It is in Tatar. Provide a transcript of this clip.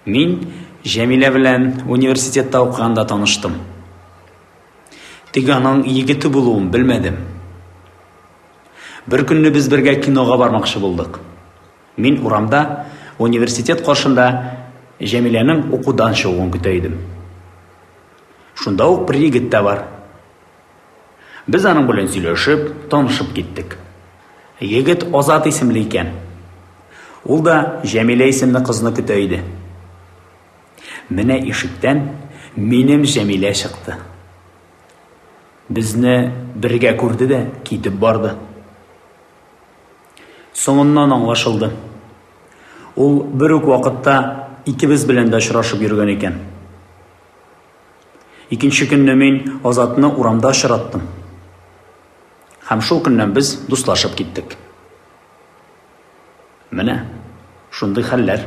Мин Җәмилә белән университетта укыганда таныштым. Тик аның егете булуын белмәдем. Бер көнне без бергә кинога бармакчы булдык. Мин урамда, университет каршында Җәмиләнең укудан чыгуын көтә идем. Шунда ук бер егет тә бар. Без аның белән сөйләшеп, танышып киттек. Егет Азат исемле икән. Ул да Җәмилә исемле кызны көтә иде. Менә ишектән минем Җәмилә чыкты. Безне бергә күрде дә китеп барды. Соңыннан аңлашылды. Ул бер үк вакытта икебез белән дә очрашып йөргән икән. Икенче көнне мин Азатны урамда очраттым. Һәм шул көннән без дуслашып киттек. Менә шундый хәлләр.